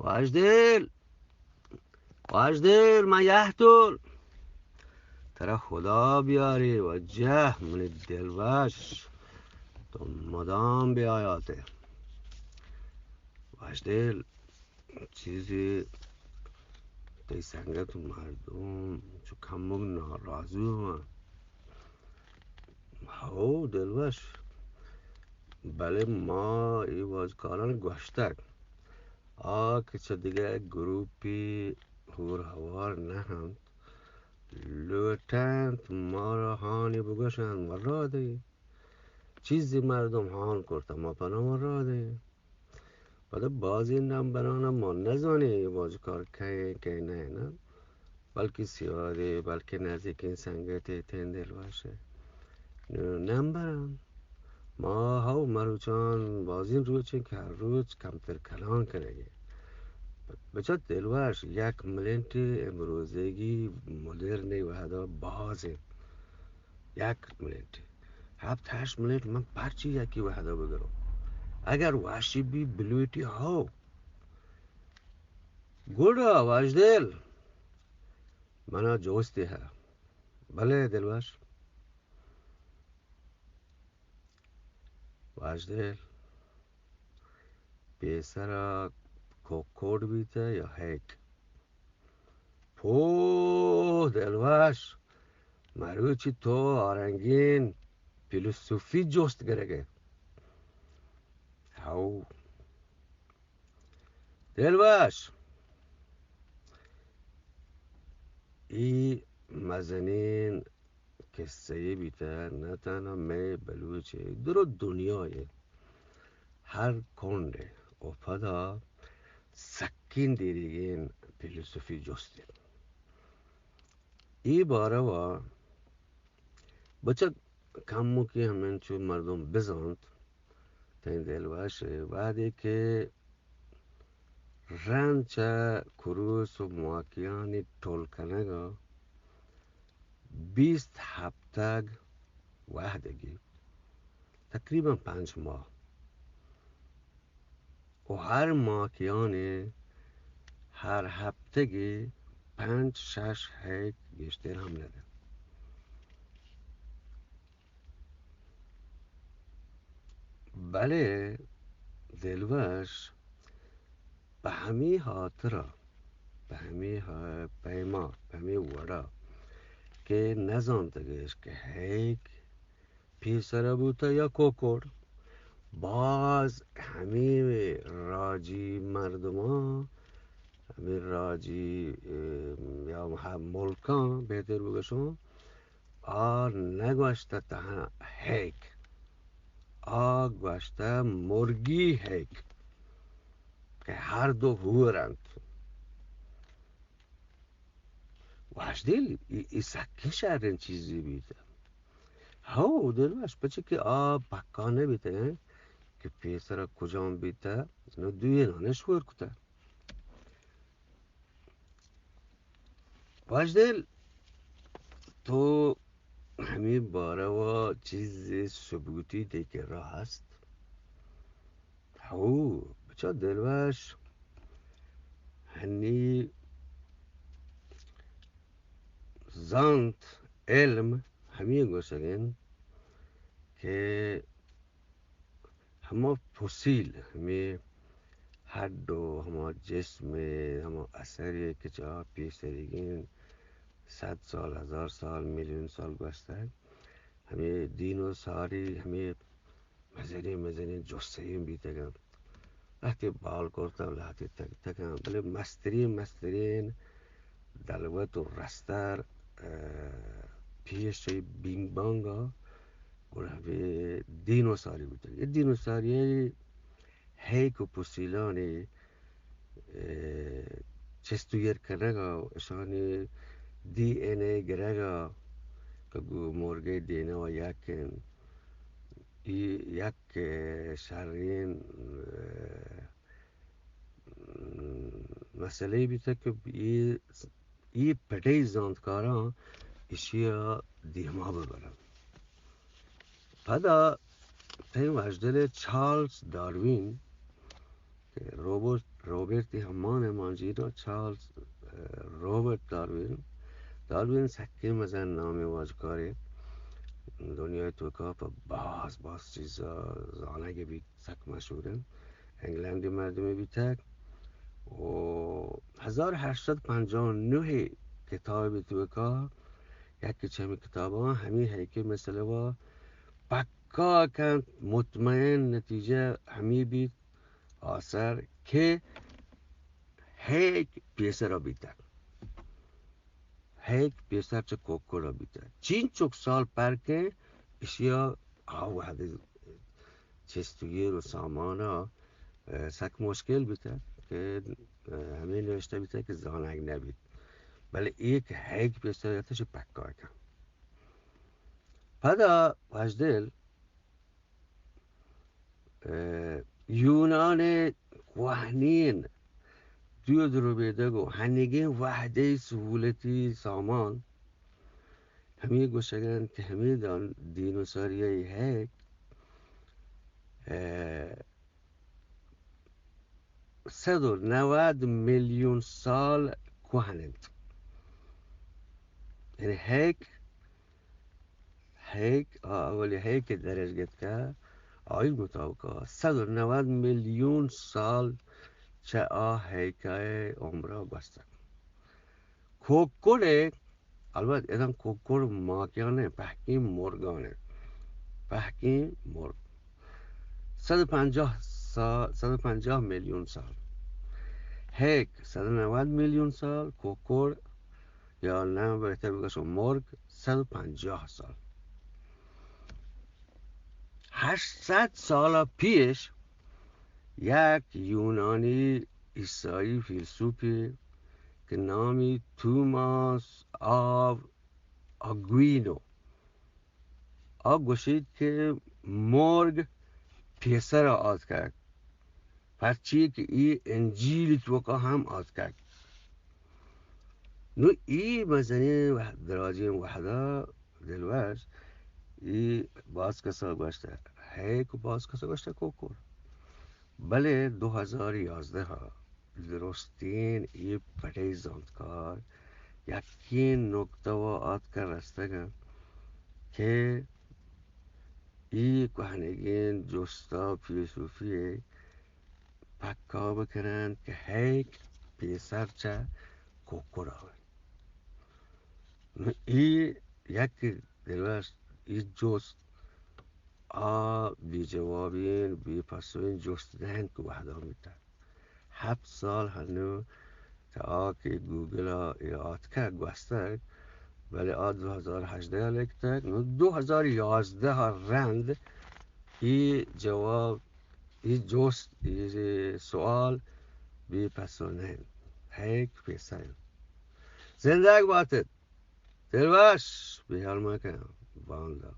واجدل، واجدل، من یه تول. ترا خدا بیاری، واجه منی دلوش، تو مدام بیایاتے. واجدل، چیزی تئی سنگت و مردم چو کمک ناراضی ہوں. ہو دلوش، بلے ما اے بازکاران گوشتگ، آ کہ چہ دگہ گروپی ہور ہوار نہ انت، لوٹنت مارا ہانی بگوشنت، مرادے چیزی مردم ہان کرتہ، ما پناہ مرادے. پدا بازیں نمبران ما نزانیں اے بازکار کئے کئے نہ انت، بلکہ سیادے، بلکہ نزیکیں سنگتے تین دلوش ءِ نمبر انت. ما ہو مروچان بازیں روچیں کہ ہر روچ کمتر کلان کنگیں. بچا دلوش، یک ملنٹ امروزگی مدرن وہدا باز انت. یک ملنٹ، ہفت ہشت ملنٹ من پرچی یکی وہدا بگروں؟ اگر واشی بی بلوٹی ہو. گڈا واجدل، منا جوستے ہے. بلے دلوش. واجدل، پیسرا کوکوڑ بیتہ یا ہیک؟ پوہ دلوش، مروچی تو آرنگین فیلسوفی جوست گرگے. ہو دلوش، ای مزنین کسہ یے بیتہ، نہ تہنا مئے بلوچ ءِ، درو دنیا ءِ ہر کنڈ ءَ و پدا سکین دیریگین فیلسوفی جست انت. اے باروا بچک کموکے ہمینچو مردم بزانت، تئی دلوش ءِ وہدے کہ رند چہ کروس و ماکیانی ٹول کنگ ءَ بیست ہپتگ وہد گیپت، تقریباً پنچ ماہ، و ہر ماکیانی ہر ہپتگی پنچ شش ہیک گیشتر ہم نہ دنت. بلے دلوش پہ ہمے ہاترا، پہ ہمے ہا-، پیما، پہ ہمے وڑا کہ نزانتگش کہ ہیک پیسرا بوتہ یا کوکوڑ، باز ہمے راجی مردماں، ہمے راجی، اے، یا ہم ملکاں بہتر بگشوں، آ نگوشتہ تہنا ہیک، آ گوشتہ مرگی ہیک کہ ہر دو ہور انت. واجدل، ای، ای سکیں شریں چیزے بیتہ. ہو دلوش، پچے کہ آ پکا نہ بیتہ کہ پیسرا کجام بیتہ، نو دوئیناں شور کتہ. واجدل، تو ہمے باروا چیزے ثبوتی تئی کرا ہست؟ ہو، بچا دلوش، ہنی زانت، علم ہمے گوشگ انت کہ ہما فسیل، ہمے ہڈ و ہما جسم ءِ ہما اثرے کہ چہ پیسریگیں صد سال، ہزار سال، میلیون سال گوستگ، ہمے دینوساری، ہمے مزنیں مزنیں جثہ ایں بیتگ انت. لہتے بال کرتگ، لہتے تکتگ انت، بلے مستریں مستریں دلوت و رستر، اہ، پیش بینگ بانگ ءَ گڑا ہمے دینوساری بوتگ. اے دینوساری ءِ ہیک و پسیلانی، اہ، چست و ایر کنگ ءَ، اشانی ڈی این اے گرگ ءَ کہ گوں مرگ ءِ ڈی این اے یک انت. اے یک، اہ، شریں، اہ، مسئلہ بیتگ کہ اے، اے پٹئی زانتکاراں ایشی ءَ دیما ببرنت. پدا تئی واجدل ءَ چارلس ڈارون کہ روبرٹ رابرت ہمان مانجینا، چارلز، اه، رابرت داروین۔ داروین سکیں مزن نامیں واجکارے، دنیای توکا پہ باز باز چیزا زانگ بیت، سک مشہور انت۔ انگلندی مردمے بیتگ و ہزار ہشت سد پنجاہ و نہ کتابی توکا یکی چہ ہمے کتاباں ہمے ہیکے مسئلہ وا پکا کنت، مطمئن نتیجہ ہمے بیت آسر کہ ہیک پیسرا بیتگ۔ ہیک پیسر چہ کوکڑا بیتگ۔ چینچک سال پرکیں اشیا آ وہدے چست و گیر و سامانا، اه، سک مشکل بیتگ کہ، اه، ہمے نوشتہ بیتگ کہ زانگ نبیت۔ بلے ایک ہیک پیسر اتش پکا کن۔ پدا وشدل، اه، یونان کوہنین دود ربیدگ و ہنگیں وہدے سہولتی سامان ہمے گوشگ انت کہ ہمے دان دینوساری ہیک، اه، صد و نود میلیون سال کوہن انت۔ یعنی ہیک، ہیک، آ اولی ہیک کہ درج گتکہ، آئی مطابق صد و نود میلیون سال چہ آ ہیکہ عمرہ گوستگ۔ کوکڑے، البت ادا کوکڑ ماکیانے، پہکیں مرگانے، پہکیں مرگ۔ صد و پنجاہ سال، صد و پنجاہ میلیون سال۔ ہیک صد و نود میلیون سال، کوکڑ یا نہ بہتر بگشوں مرگ صد و پنجاہ سال۔ ہشت صد سال پیش یک یونانی عیسائی فیلسوفے کہ نامی توماس آو آگوینو، آ گوشیت کہ مرگ پیسر آتکگ، پرچی کہ ای انجیل توکا ہم آتکگ۔ نو ای مزنیں وہ-، دراجیں وہدا دلوش، ای باز کسا گوشتہ، ہیک و باز کسا گوشتہ کوکور۔ بلے دو ہزار یازدہ ء درستین اے پٹئی زانتکار یکین نکتہ و آتکہ رستگ انت کہ اے کوہنگین جستا فیلسوفی ء پکا بکننت کہ ہیک پیسر چہ کوکڑا انت۔ نوں اے یک دلوش، اے جست آ بے جوابین، بے پسوین جست نہ انت کہ وہدا میتگ۔ ہپت سال ہنو تا آ کہ گوگل ء اے آتکگ گوستگ، بلے آ دو ہزار ہژدہ ء لکتگ، نوں دو ہزار یازدہ ء رند اے جواب، اے جست، اے سوال بے پسو نہ انت۔ ہیک پیسر انت۔ زندگ بات ات۔ دلوش، بے حال مکن، باندا۔